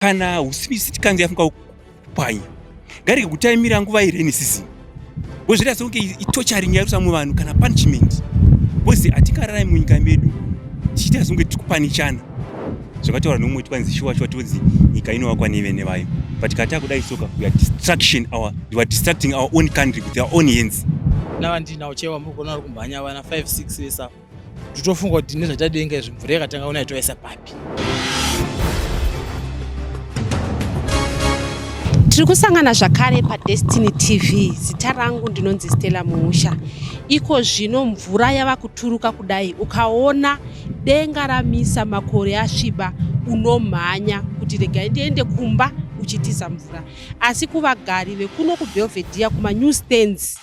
Kana city council yafunga kupwanya ngarege kutaimira nguva yerainy season because zvinoita sekunge itocharing yarusa vamwe vanhu kana punishment because hatingararami munyika medu tichiita sekunge tiri kupanichana. Zvakataura nomumwe twanzi shuwa shuwa tonzi nyika inovakwa nevene vayo, but kana takudai soka we are destruction our we are destructing our own country with our own hands. Navandinawo chaiwo muri kuona vari kumhanya vana 5 6 vese ava, totofunga kuti nezvatadenga izvi mvura yakatanga kunaya toisa papi. Tiri kusangana zvakare paDestiny TV. Zita rangu ndinonzi Stella Muusha. Iko zvino mvura yava kuturuka kudai, ukaona denga ramisa makore asviba, unomhanya kuti regai ndiende kumba uchitiza mvura. Asi kuvagari vekuno kuBelvedere kumanew stands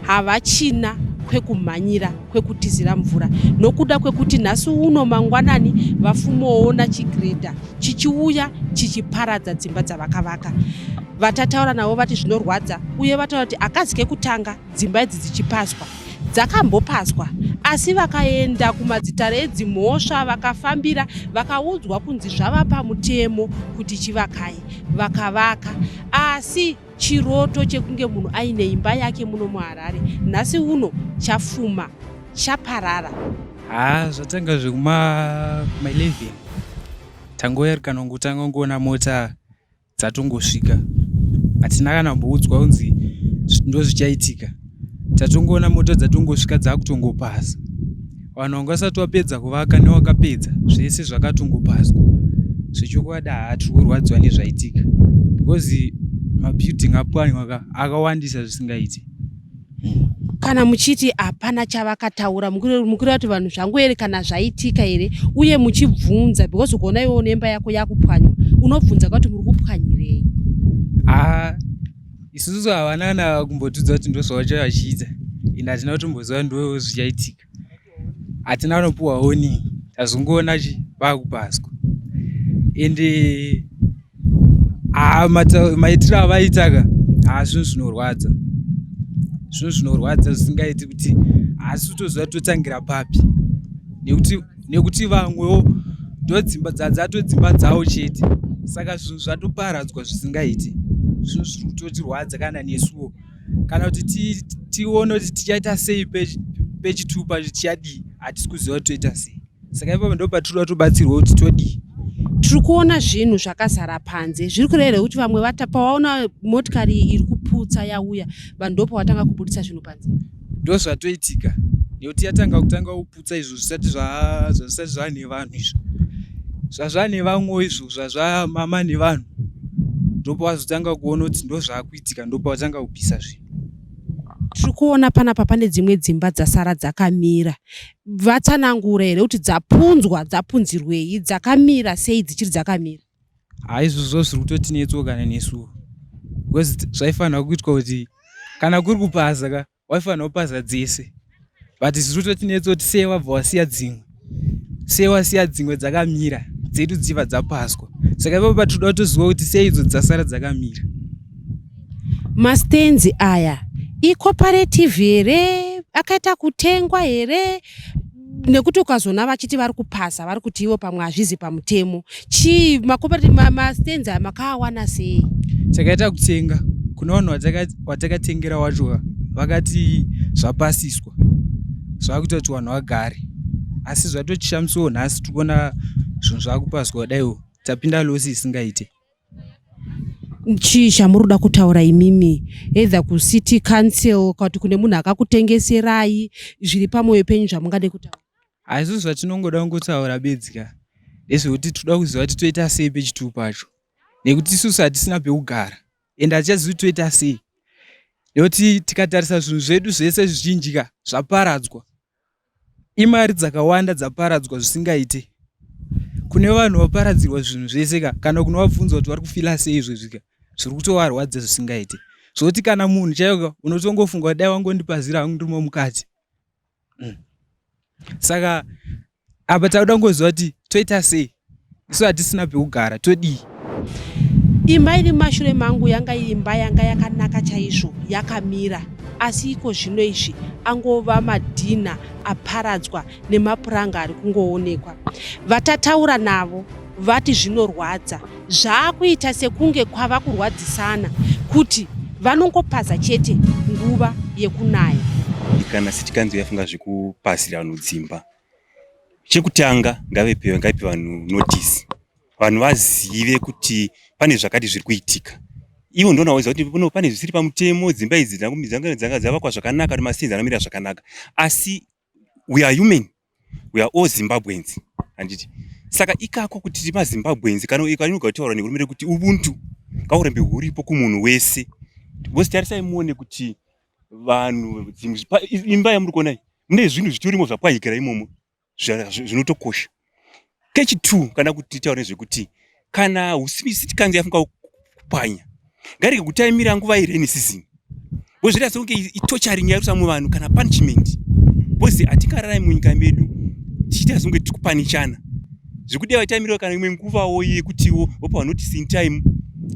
havachina kwekumhanyira kwekutizira mvura nokuda kwekuti nhasi uno mangwanani vafumoona chigredha chichiuya chichiparadza dzimba dzavakavaka. Vatataura navo vati zvinorwadza uye vataura kuti hakazi kekutanga dzimba idzi dzichipazwa. Dzakambopazwa asi vakaenda kumadzitare edzimhosva vakafambira vakaudzwa kunzi zvava pamutemo kuti chivakai vakavaka asi Chiroto chekunge munhu aine imba yake muno muHarare nhasi uno chafuma chaparara. Haa zvatanga zvekuma 11 tangoyari kana kungotanga kungoona mota dzatongosvika hatina kana kumboudzwa kunzi ndozvichaitika tatongoona mota dzatongosvika dzakutongopasa Vanhu vanga vasati vapedza kuvaka newakapedza zvese zvakatongopazwa. Zvechokwadi haa tiri kurwadziwa nezvaitika because mabuilding apwanywa ka akawandisa zvisingaiti. Kana muchiti hapana chavakataura mukureva kuti vanhu zvangoerekana zvaitika here uye muchibvunza because ukaona iwe une imba yako yakupwanywa unobvunza kuti muri kupwanyirei? Haa isusu havana kana kumbotiudza kuti ndozvavacha vachiita ende hatina kutomboziva ndozvichaitika. Hatina kunopuwa warning tazongoona chi vakupaswa ende haa maitiro avaita ka haa zvinhu zvinorwadza zvinhu zvinorwadza zvisingaiti kuti hasi kutoziva totangira papi nekuti nekuti vamwewo ndodzimba dzatodzimba dzavo chete saka zvinhu zvatoparadzwa zvisingaiti zvinhu zviri kutotirwadza kana nesuwo kana kuti tione kuti tichaita sei pechitupa tichadii hatisi kuziva kuti toita sei saka ipapo ndo patinoda tobatsirwa kuti todii. Tiri kuona zvinhu zvakazara panze zviri kureva here kuti vamwe pawaona motikari iri kuputsa yauya vanhu ndopavatanga kubudisa zvinhu panze? Ndozvatoitika nekuti yatanga kutanga kuputsa izvo zvisati zvisati zvava nevanhu izvo zvazvava nevamwewo izvo zvazvamama nevanhu ndopavazotanga kuona kuti ndozvakuitika ndopavatanga kupisa zvinhu. Tiri kuona panapa pane dzimwe dzimba dzasara dzakamira. Vatsanangura here kuti dzapunzwa dzapunzirwei dzakamira sei dzichiri dzakamira? Haa izvozvo zviri kutotinetsawo kana nesuwo because zvaifanira kuitwa kuti kana kuri kupaza ka waifanira kupaza dzese but zviri kutotinetsa kuti sei wabva wasiya dzimwe sei wasiya dzimwe dzakamira dzedu dziva dzapaswa saka ipapo patinoda kutoziva kuti sei idzo dzasara dzakamira. Mastands aya icooperative here akaita kutengwa here nekuti ukazoona vachiti vari kupasa vari kuti ivo pamwe hazvizi pamutemo chii macooperative mastands aya makaawana sei? Takaita kutenga kune vanhu vatakatengera wacho vakati zvapasiswa zvakuita kuti vanhu vagare asi zvatotishamisawo nhasi tiri kuona zvinhu zvakupaswa kudaiwo tapinda losi isingaite. Chii chamuri kuda kutaura imimi either kucity council kana kuti kune munhu akakutengeserai zviri pamwoyo penyu zvamungade kutaura? Ha isusu zvatinongoda kungotaura bedzi ka ndezvekuti tinoda kuziva kuti toita sei pechitupu pacho nekuti isusu hatisina pekugara ende hatichazivi kuti toita sei nekuti tikatarisa zvinhu zvedu zvese zvizhinji ka zvaparadzwa Imari dzakawanda dzaparadzwa zvisingaite. Kune vanhu vaparadzirwa zvinhu zvese ka kana kunovabvunza kuti vari kufila sei izvezvi ka zviri kutovarwadza zvisingaite. Zvekuti kana munhu chaiyo ka unotongofunga kuti dai wangondipazira hangu ndirimo mukati. Saka apa takuda kungoziva kuti toita sei isu hatisina pekugara todii. Imba iri mumashure mangu yanga iri imba yanga yakanaka chaizvo yakamira asi iko zvino izvi angova madhinha aparadzwa nemapuranga ari kungoonekwa. Vatataura navo. Vati zvinorwadza zvaakuita sekunge kwava kurwadzisana kuti vanongopaza chete nguva yekunaya. Kana city council yafunga zvekupazira vanhu dzimba, chekutanga ngavepe ngaipe vanhu notice, vanhu vazive kuti pane zvakati zviri kuitika. Ivo ndona waziva kuti kuno pane zvisiri pamutemo, dzimba idzi dzanga dzanga dzavakwa zvakanaka, kuti masinzi anomira zvakanaka, asi we are human, we are all Zimbabweans, handiti? Saka ikako kuti tiri maZimbabweans, kana ikanyoga kutaura nehurumende kuti ubuntu ngaurambe huripo kumunhu wese. Because tarisai muone kuti vanhu imba yamuri kuona iyi mune zvinhu zvitorimo zvapwanyikira imomo zvinotokosha. Kechi2, kana kuti taura nezvekuti kana city council yafunga kupwanya, ngarege kutaimira nguva yerainy season, because zvinoita sekunge itorturing yarusa vanhu kana punishment, because hatingararami munyika medu tichiita sekunge tiri kupanichana. Zvekuti vaitamirwa kana imwe nguvawo yekutiwo vopa notice in time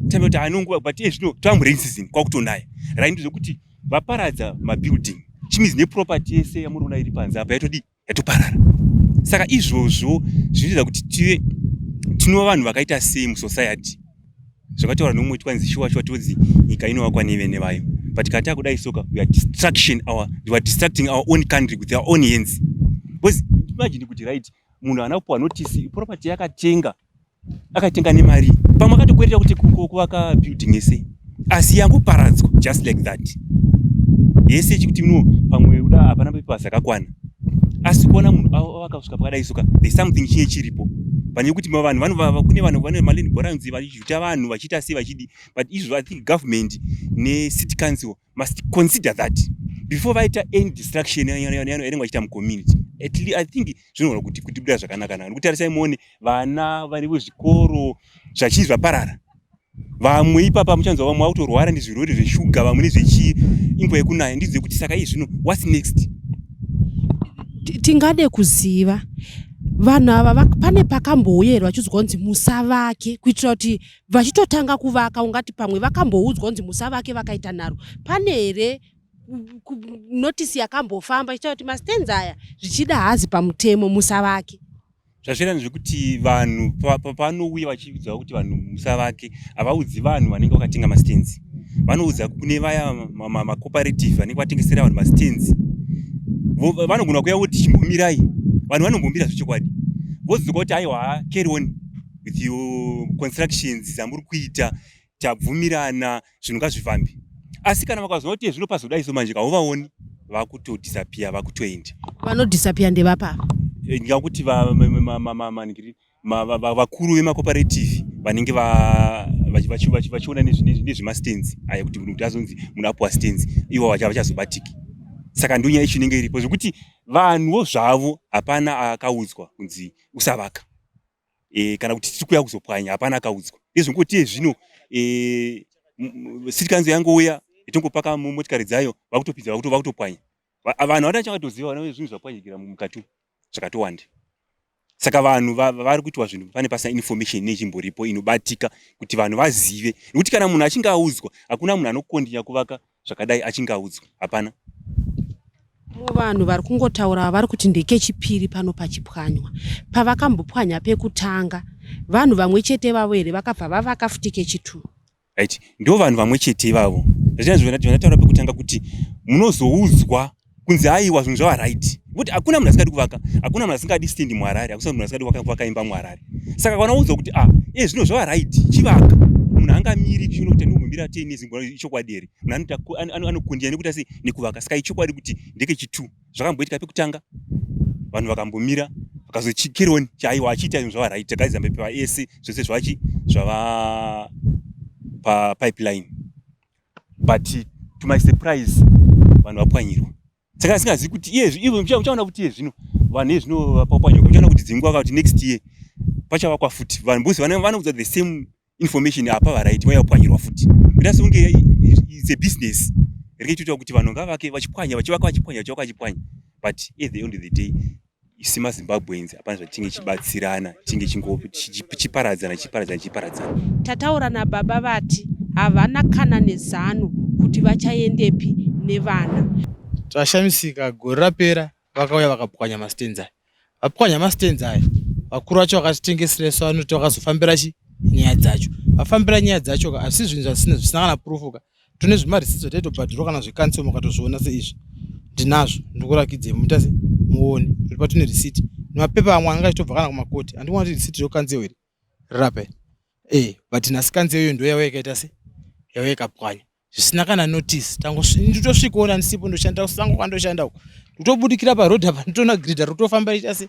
time kuti anonguva, but iye zvino tava murain season, kwakutonaya, right? Ndezvekuti vaparadza mabuilding, chimizi neproperty yese yamuri kuona iri panze apa yatodii, yatoparara. Saka izvozvo zvinoita kuti tive tinova vanhu vakaita sei musociety? Zvakataura nomumwe twanzi shuwa shuwa tinonzi nyika inovakwa nevene vayo, but kana takudai soka, we are destructing our own country with our own hands. Because imagine kuti, right, munhu haana kupiwa notice, property yakatenga, akatenga nemari, pamwe akatokwereta kuti kuvaka building yese, asi yangoparadzwa just like that yese, chikuti no pamwe uda hapana papers akakwana. Asi kuona munhu akasvika pakadai soka, there's something chiye chiripo pane kuti vanhu kune vanhu vane maland barons vachijuta vanhu, vachiita sei, vachidi. But izvo I think government necity council must consider that before vaita any destruction yanenge vachiita mucommunity. At least I think zvinogona kuti kutibuda zvakanaka naka, nekuti tarisai muone vana vari kuzvikoro zvachii zvaparara. Vamwe ipapa muchanzwa vamwe vakutorwara nezvirwere zveshuga, vamwe nezvechii, inguva yekunaya. Ndidzo yekuti saka iye zvino what's next? Tingade kuziva vanhu ava pane pakambouya here vachiudzwa kunzi musavake, kuitira kuti vachitotanga kuvaka ungati pamwe vakamboudzwa kunzi musavake, vakaita nharo? Pane here notice yakambofamba ichitaura kuti mastands aya zvichida hazi pamutemo, musavake? Zvazvera ndezvekuti vanhu panouya vachiudza kuti vanhu musavake, havaudzi vanhu vanenge vakatenga mastands. Vanoudza kune vaya macooperative vanenge vatengesera vanhu mastands. Vanogona kuuya voti chimbomirai, vanhu vanombomira zvechokwadi, vodzoka kuti aiwa, carry on with your constructions dzamuri kuita, tabvumirana, zvinhu ngazvifambe. Asi kana vakazoona kuti zvino pazodai so manje, hauvaoni, vakutodisappear, vakutoenda. Vanodisappear ndevapa? Ndingakuti vakuru vemacooperative vanenge vachiona nezvemastands aya, kuti munhu kuti azonzi munhu apuwa stands, ivo vachazobatiki. Saka ndonyaya icho inenge iripo, zvekuti vanhuwo zvavo hapana akaudzwa kunzi usavaka kana kuti tiri kuuya kuzopwanya, hapana akaudzwa. Ndezvongoti zvino city council yangouya, itongopaka motikari dzayo, vakutopinza, vakutopwanya. Vanhu vada chavatoziva vana zvinhu zvapwanyikira mukati zvakatowanda. Saka vanhu vari kuitwa zvinhu pane pasina information nechimboripo inobatika kuti vanhu vazive, nekuti kana munhu achinge audzwa, hakuna munhu anokondinya kuvaka zvakadai achinge audzwa, hapana. Muvanhu vari kungotaura vari kuti ndekechipiri pano pachipwanywa. Pavakambopwanya pekutanga, vanhu vamwe chete vavo here vakabva vavaka futi kechitu? Right, ndo vanhu vamwe chete ivavo. Zvandataura pekutanga kuti munozoudzwa kunzi aiwa, zvinhu zvava right, nekuti hakuna munhu asingadi kuvaka, hakuna munhu asingadi stand muHarare, hakuna munhu asingadi kuvaka imba muHarare. Saka kana udzwa kuti ah, iye zvino zvava right, chivaka, munhu angamiri chiuno kuti ndikumbira 10 years? Ichokwadi here? Munhu anokundiya nekuita sei, nekuvaka. Saka ichokwadi kuti ndekechitu, zvakamboitika pekutanga, vanhu vakambomira, vakazochikironi chaiwa achiita zvinhu zvava right, tagaidza mapepa ese, zvese zvachi zvava papipeline, but to my surprise vanhu vapwanyirwa. Saka asingazivi kuti iye ivo muchaona kuti iye zvino vanhu iye zvino papwanyirwa, muchaona kuti dzinguva kuti next year pachavakwa futi vanhu, because vanoudza the same information, apa varight, vauya kupwanyirwa futi. Kuita sekunge it's a business rinoitoita kuti vanhu ngavake vachipwanya, vachivaka, vachipwanya, vachivaka, vachipwanya. But at the end of the day, isi maZimbabweans hapana zvatinge chibatsirana, tinge chiparadzana, chiparadzana, chiparadzana. Tataura nababa, vati havana kana nezano kuti vachaendepi nevana. Tashamisika, gore rapera vakauya vakapwanya mastands aya. Vapwanya mastands aya, Vakuru vacho vakatitengesera isu vanoti vakazofambira chi nyaya dzacho. Vafambira nyaya dzacho ka asi zvinhu zvasina zvisina kana proof ka. Tune zvimarisitsi zvataitobhadhirwa kana zvecouncil mukatozviona seizvi. Ndinazvo ndikurakidzei muita se muone. Tiri patune receipt. Nemapepa amwe anga achitobva kana kumakoti. Handikuona kuti receipt recouncil here. Rirape. Eh, but nhasi council iyo ndoyauya yakaita se yauya ikapwanya. Zvisina kana notice. Nditosvikoona ndisipo ndoshanda kusango kwandoshanda uko. Ndotobudikira paroad apa ndotoona grader rotofamba richiita se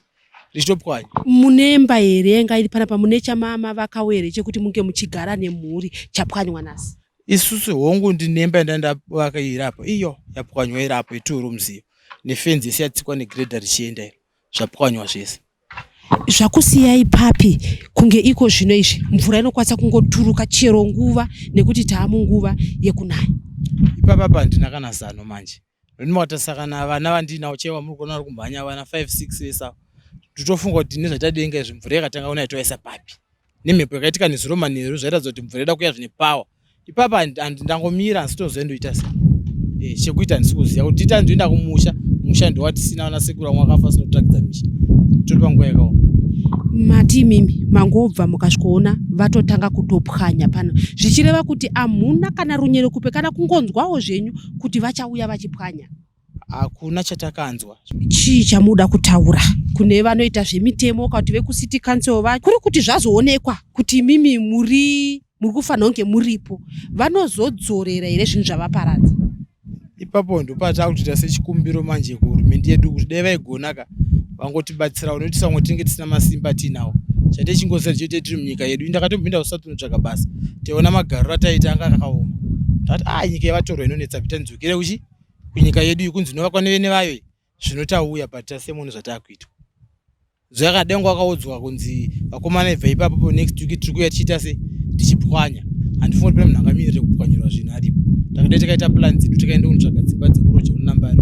richitopwanya. Mune imba here yanga iri panapa mune chamama vakawo here chekuti munge muchigara nemhuri chapwanywa nhasi? Isusu hongu ndine imba yandandavaka iri apo iyo yapwanywa iri apo itwo rooms iyo nefenzi yese yatsikwa negrader richienda iro zvapwanywa zvese. Zvakusiyai papi kunge iko zvino izvi mvura inokwanisa kungoturuka chero nguva nekuti taamunguva yekunaya? Ipapa pa handina kana zano manje ndinomatarisa kana vana vandiinawo chaivo vamuri kuona vari kumhanya vana 5 6 vese avo ndotofunga kuti nezvatadenga izvi mvura yakatanga kunaya tovaisa papi nemhepo yakaitika nezuro manheru zvairatidza kuti mvura ida kuya zvine power ipapa ndangomira handisi toziva ndoita sei eh, chekuita handisi kuziva kuti tiita ndoenda kumusha musha ndowatisina vana sekuru vamwe vakafa sina kutaridza misha tori panguva yakaoma mati imimi mangobva mukasvikoona vatotanga kutopwanya pano zvichireva kuti amhuna kana runyerekupe kana kungonzwawo zvenyu kuti vachauya vachipwanya Hakuna chatakanzwa. Chii chamuda kutaura kune vanoita zvemitemo kana kuti vekucity council va kuri kuti zvazoonekwa kuti imimi muri muri kufanira kunge muripo vanozodzorera here zvinhu zvavaparadza? Ipapo ndopatakutoita sechikumbiro manje kuhurumende yedu kuti dai vaigona ka vangotibatsirawo nekuti samwe tinenge tisina masimba atiinawo chate chingoziva chete tiri munyika yedu indakatombinda kusati kunotsvaga basa taiona magariro ataiita anga akaoma ndakati a ah, nyika yevatorwa inonetsa pita ndidzokere kuchi kunyika yedu iyi kunzi inovakwa nevene vayo iyi zvino tauya but tasemuno zvatakuitwa zvakadengwa wakaudzwa kunzi vakomana ibva ipapo po next week tiri kuuya tichiita se tichipwanya handifungi kuti pane munhu angamirire kupwanyirwa zvinhu aripo takadai takaita plan dzedu takaenda kunotsvaga dzimba dzekuroja unonambari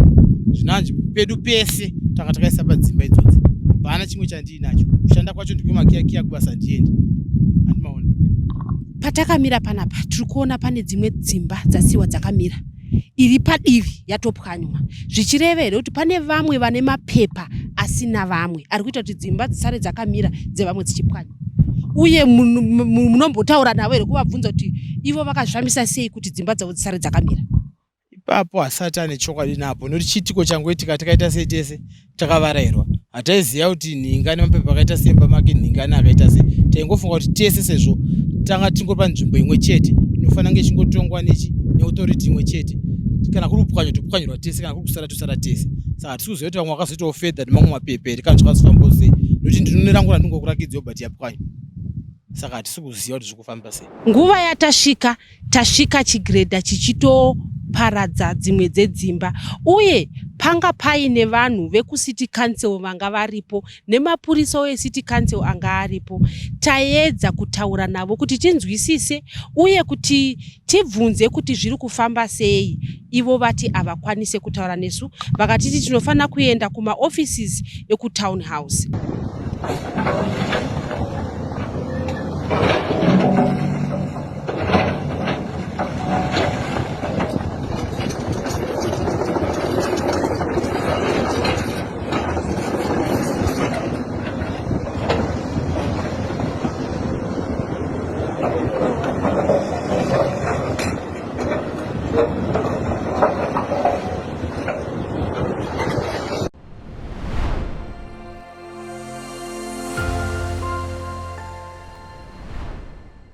zvinanzi pedu pese tanga takaisa padzimba idzodzi hapana chimwe chandiinacho kushanda kwacho ndikwemakiyakiya kubasa ndiendi handimaona patakamira panapa tiri kuona pane dzimwe dzimba dzasiiwa dzakamira iri padivi yatopwanywa zvichireva here kuti pane vamwe vane mapepa asina vamwe ari kuita kuti dzimba dzisare dzakamira dzevamwe dzichipwanywa uye munombotaura navo here kuvabvunza kuti ivo vakazvifambisa sei kuti dzimba dzavo dzisare dzakamira ipapo hasati ane chokwadi napo nokuti chiitiko changoitika takaita sei tese takavarairwa hataiziva kuti nhinga nemapepa akaita semba make nhinga neakaita sei taingofunga kuti tese sezvo tanga tingori panzvimbo imwe chete inofanira kunge ichingotongwa nechi neauthority imwe chete kana kuri kupwanywa topwanyirwa tese kana kuri kusara tosara tese saka hatisi kuziva kuti vamwe vakazoitawo fedha nemamwe mapepa here kana zvakazofambawo sei nokuti ndinone rangu randingokurakidziwo but yapwanywa saka hatisi kuziva kuti zviri kufamba sei nguva yatasvika Tasvika chigiredha chichitoparadza dzimwe dzedzimba uye panga paine vanhu vekuCity Council vanga varipo nemapurisawo eCity Council anga aripo. Taedza kutaura navo kuti tinzwisise uye kuti tibvunze kuti zviri kufamba sei. Ivo vati havakwanise kutaura nesu vakatiti tinofanira kuenda kumaoffices ekuTown House.